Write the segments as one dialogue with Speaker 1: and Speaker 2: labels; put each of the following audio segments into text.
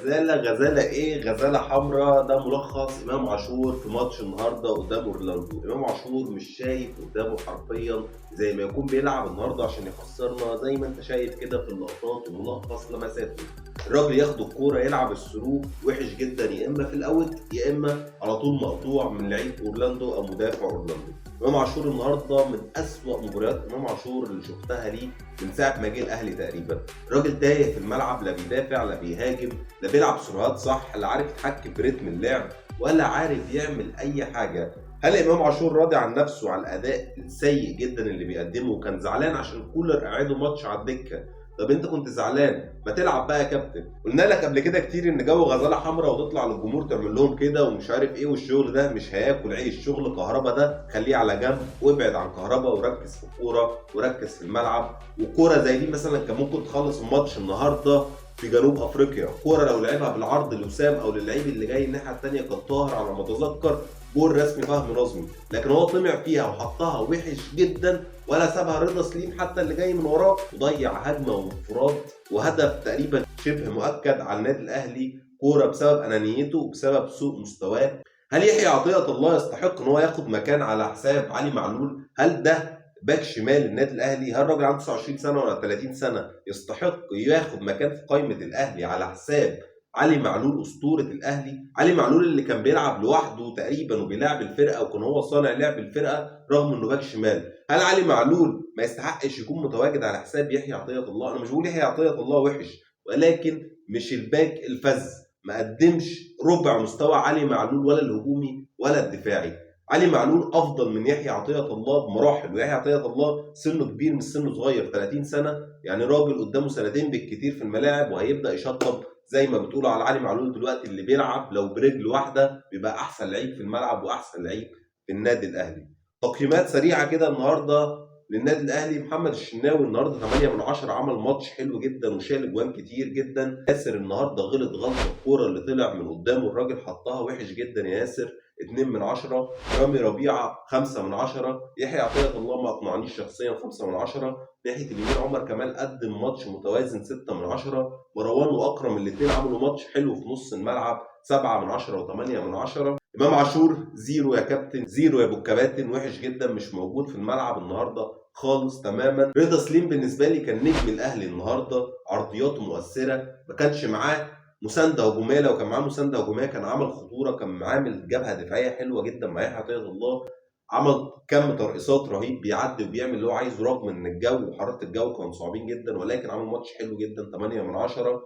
Speaker 1: غزاله غزاله ايه؟ غزاله حمراء. ده ملخص امام عاشور في ماتش النهارده قدام اورلاندو. امام عاشور مش شايف قدامه حرفيا، زي ما يكون بيلعب النهارده عشان يخسرنا، زي ما انت شايف كده في اللقطات وملخص لمساته. الراجل ياخد الكورة يلعب ال through وحش جدا، يا اما في ال out يا اما على طول مقطوع من لعيب اورلاندو او مدافع اورلاندو. امام عاشور النهارده من اسوأ مباريات امام عاشور اللي شفتها ليه من ساعة ما جه الاهلي تقريبا. الراجل تايه في الملعب، لا بيدافع لا بيهاجم، لا بيلعب سرعات صح، لا عارف يتحكم في رتم اللعب، ولا عارف يعمل اي حاجة. هل امام عاشور راضي عن نفسه على الاداء السيء جدا اللي بيقدمه؟ وكان زعلان عشان كولر قعدة ماتش على الدكة. طب انت كنت زعلان، ما تلعب بقى يا كابتن. قلنا لك قبل كده كتير ان جو غزاله حمراء وتطلع للجمهور تعمل لهم كده ومش عارف ايه، والشغل ده مش هياكل عيش. شغل كهربا ده خليه على جنب، وابعد عن كهربا وركز في الكورة وركز في الملعب. وكوره زي دي مثلا كان ممكن تخلص الماتش النهارده في جنوب افريقيا. كورة لو لعبها بالعرض لوسام او للعيب اللي جاي الناحية الثانية كان طاهر على ما اتذكر، جول رسمي فهم نظمي، لكن هو طمع فيها وحطها وحش جدا، ولا سابها رضا سليم حتى اللي جاي من وراه، وضيع هجمة وانفراد وهدف تقريبا شبه مؤكد على النادي الاهلي. كورة بسبب انانيته وبسبب سوء مستواه. هل يحيى عطية الله يستحق ان هو ياخد مكان على حساب علي معلول؟ هل ده باك شمال النادي الاهلي؟ هل الراجل عنده 29 سنة ولا 30 سنة يستحق ياخد مكان في قائمة الاهلي على حساب علي معلول اسطورة الاهلي؟ علي معلول اللي كان بيلعب لوحده تقريبا وبيلعب الفرقة وكان هو صانع لعب الفرقة رغم انه باك شمال. هل علي معلول ما يستحقش يكون متواجد على حساب يحيى عطية الله؟ انا مش بقول يحيى عطية الله وحش، ولكن مش الباك الفذ، ما قدمش ربع مستوى علي معلول ولا الهجومي ولا الدفاعي. علي معلول افضل من يحيى عطية الله بمراحل، ويحيى عطية الله سنة كبير مش سنة صغير، 30 سنة، يعني راجل قدامه سنتين بالكتير في الملاعب وهيبدا يشطب زي ما بتقولوا على علي معلول دلوقتي، اللي بيلعب لو برجل واحدة بيبقى احسن لعيب في الملعب واحسن لعيب في النادي الاهلي. تقييمات سريعة كده النهارده للنادي الاهلي. محمد الشناوي النهارده 8 من 10، عمل ماتش حلو جدا وشال اجوان كتير جدا. ياسر النهارده غلط غلطه، الكورة اللي طلع من قدامه الراجل حطها وحش جدا يا ياسر، 2 من 10. رامي ربيعة 5 من 10. يحيى عطية الله ما اقنعنيش شخصيا، 5 من 10. ناحية اليمين عمر كمال قدم ماتش متوازن، 6 من 10. مروان واكرم الاثنين عملوا ماتش حلو في نص الملعب، 7 من 10 و8 من 10. امام عاشور zero يا كابتن، zero يا ابو الكباتن، وحش جدا، مش موجود في الملعب النهارده خالص تماما. رضا سليم بالنسبة لي كان نجم الاهلي النهارده، عرضياته مؤثرة، ما كانش معاه مساندة هجومية، لو كان معاه مساندة هجومية كان عمل خطورة، كان عامل جبهة دفاعية حلوة جدا مع يحيى عطية الله، عمل كم ترقيصات رهيب، بيعدي وبيعمل اللي هو عايزه رغم ان الجو وحرارة الجو كانوا صعبين جدا، ولكن عمل ماتش حلو جدا، 8 من 10.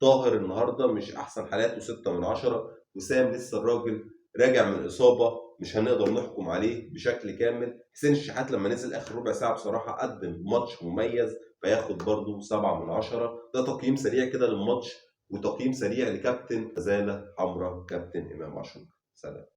Speaker 1: طاهر النهارده مش احسن حالاته، 6 من 10. وسام لسه الراجل راجع من اصابه، مش هنقدر نحكم عليه بشكل كامل. حسين الشحات لما نزل اخر ربع ساعة بصراحة قدم ماتش مميز، فياخد برده 7 من 10. ده تقييم سريع كده للماتش وتقييم سريع لكابتن غزاله حمراء كابتن امام عاشور. سلام.